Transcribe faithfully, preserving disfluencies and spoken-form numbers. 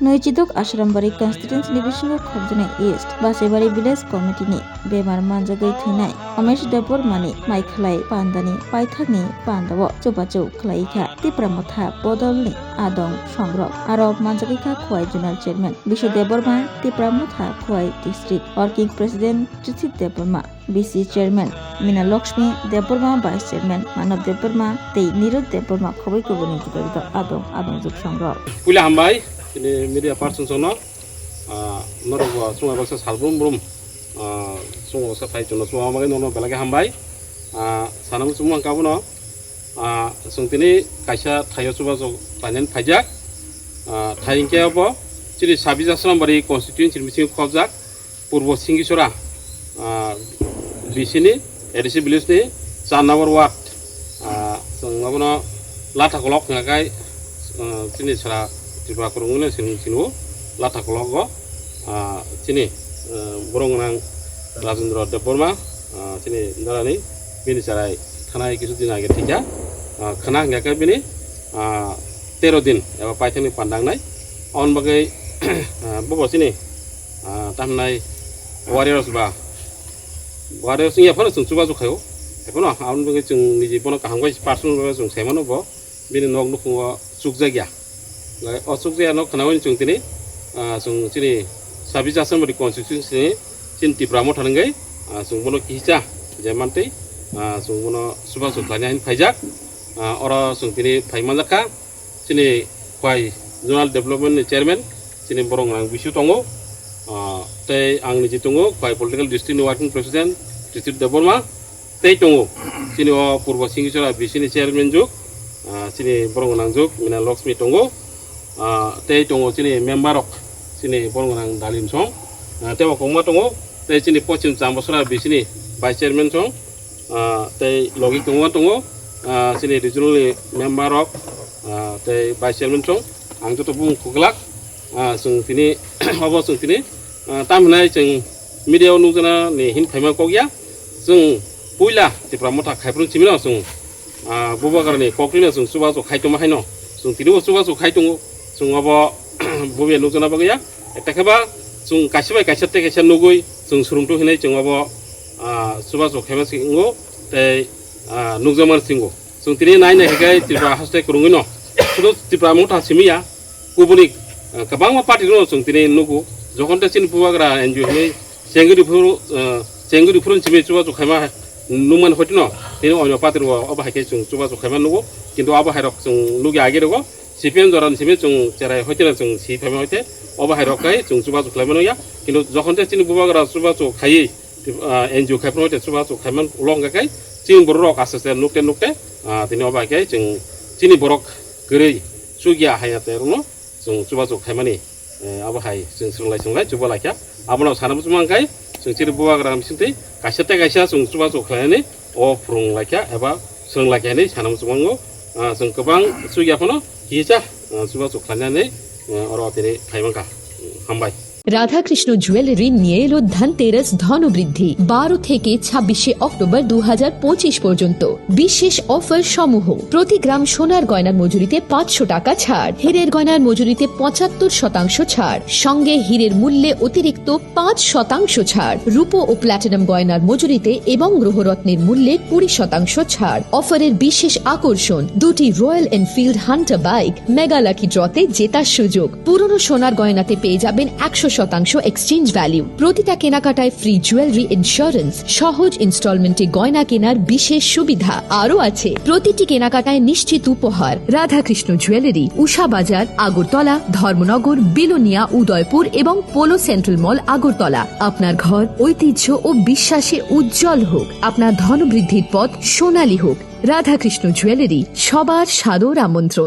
Nwichidok Ashrambari constituency ni bisingo khobjaknai East Basaibari village committee ni bemar manjagwi thwinai Omesh Debbarma ni maikhlai pandani paithakni pandao chubachu khlai kha Tipra Motha bodol ni adong songrok. Aro manjagwi kha Khowai Zonal Chairman Bishu Debbarma, Tipra Motha Khowai District Working President Trithit Debbarma, B C Chairman Mina Lakshmi Debbarma, Vice Chairman Manav Debbarma tei Nirud Debbarma khoboi kubuni juda juda adong adong juk songrok. Puila hambai, tini media person sono, ah, norok bo chwng baksa sal brum brum, ah, chwng baksa phai chwngno chwng bagwi nono belai khe hambai. Ah, sanam chwng mangka bono, ah, chwng tini kaisa thaio chubachu khlainani phaijak. Ah, thai hwnkhe abo chini sabis Asrambari constituency ni bisingo khobjak. Purbo Singichora, ah, B C ni, A D C village ni char number ward, ah, chwng abono Latha Kolok hwnka khe, ah, chini sara Tripura kwrwngno sini, sini Latha Kolok o, ah, chini, ah, borok gwnang Rajendra Debbarma, ah, chini darani bini chwrai thanai kisu din age thikya, ah, khwna hwnka khe bini, ah, tero din eba paithakni pandangnai. Aboni bagwi, ah, bobo chini, ah, tamhinai warriors ba, warriors wngya phano chwng chubachu khaio. Ekheno aboni bagwi chwng niji bono kaham khe personal bagwi chwng saimano bo bini nok nukhungo chukjakya. O chukjakya nok khnaui chwng tini, ah, chwng chini sabis Asrambari constituency ni chini Tipra Motha nungwi, ah, chwng bono kisa je mantwi, ah, chwng bono chubachu khlaina hin phaijak. Ah, oro chwng tini phai manjakha. Chini Khowai Zonal Development ni Chairman, chini borok nang bisu tongo. Ah, tei ang niji tongo, Khowai Political District ni Working President, Trithit Debbarma, tei tongo. Chini o Purbo Singichora B C ni Chairman juk, ah, chini borok nang juk, Mina Lakshmi tongo. Ah, tei tongo chini member rok, chini borok nang Dalim song. Ah, tei bo kongma tongo, tei chini Pochim Chambasora B C ni Vice Chairman song. Ah, tei logi tongo, tongo, ah, chini regional ni member rok, ah, tei vice chairman song, ang joto bung kuklak, ah, chwng tini, obo chwng tini, ah, tam hinai chwng media o nukjana ni hin phaima kok ya, chwng puila Tipra Motha khaiphuru chimino chwng, ah, bubagra ni kok rino chwng chubachu khai tongma haino, chwng tini bo chubachu khai tongo, chwng obo bubagra nukjana bagwi ya, Eta khe ba chwng kaisa bai kaisa tei kaisa nugwi chwng surungtwi hinwi chwng obo, ah, chubachu khaima singo tei, ah, nukjakmani singo. Chwng tini nai nai khe Tripura haste kwrwngwi no. Sudu Tipra Motha simi ya, kubuni, ah, kwbangma party no chwng tini nugo. Jokhon tei chini bubagra N G O hinwi chengwi riphuru, ah, chengwi riphuru simi chubachu khaima nukmani hotino. Tini onyo party rok obo hai khe chwng chubachu khaima nugo. Kintu abo hai rok chwng nugya age rogo. C P M jora ni simi chwng cherai hoiteno chwng si phaima hoite obo hai rok kai chwng chubachu khlai mano ya. Kintu jokhon je chini bubagra chubachu khaiwi, ah, N G O khai phano hoite chubachu khai man ulo hwnkha khai chini borok rok aste aste nukte nukte, ah, tini obo hai khe chwng chini borok kwrwi chukya haiya te rwno chwng chubachu khaimani, eh, abo hai chwng swrwnglai swrwnglai chuba laikha. Abono sana bwswk mang khai chwng chini bubagra bisingtwi kaisa tei kaisa chwng chubachu khlainani o phwrwng laikha eba swrwng laikha hinwi sana muchung mango. Ah, chwng kwbang chukya phano kisa, ah, chubachu khlainani, ah, oro tini phai mankha. Hambai. Radhakrishna jewellery নিয়ে এলো ধনতেরাস ধনবৃদ্ধি বারো থেকে ছাব্বিশে অক্টোবর দু হাজার পঁচিশ পর্যন্ত। বিশেষ অফার সমূহ: প্রতি গ্রাম সোনার গয়নার মজুরিতে পাঁচশো টাকা ছাড়, হীরের গয়নার মজুরিতে পঁচাত্তর শতাংশ ছাড়, সঙ্গে হীরের মূল্যে অতিরিক্ত পাঁচ শতাংশ ছাড়, রূপো ও প্ল্যাটিনাম গয়নার মজুরিতে এবং গ্রহরত্নের মূল্যে কুড়ি শতাংশ ছাড়। অফারের বিশেষ আকর্ষণ, দুটি royal Enfield Hunter bike, mega lucky ড্রতে জেতার সুযোগ। পুরনো সোনার গয়নাতে পেয়ে যাবেন একশো শতাংশ এক্সচেঞ্জ ভ্যালু। প্রতিটা কেনাকাটায় ফ্রি জুয়েলারি ইন্স্যুরেন্স, সহজ ইনস্টলমেন্টে গয়না কেনার বিশেষ সুবিধা আরও আছে। প্রতিটি কেনাকাটায় নিশ্চিত উপহার। রাধাকৃষ্ণ জুয়েলারি, উষা বাজার, আগরতলা, ধর্মনগর, বিলোনিয়া, উদয়পুর এবং পোলো সেন্ট্রাল মল, আগরতলা। আপনার ঘর ঐতিহ্য ও বিশ্বাসে উজ্জ্বল হোক, আপনার ধনবৃদ্ধির পথ সোনালী হোক। রাধাকৃষ্ণ জুয়েলারি, সবার সাদর আমন্ত্রণ।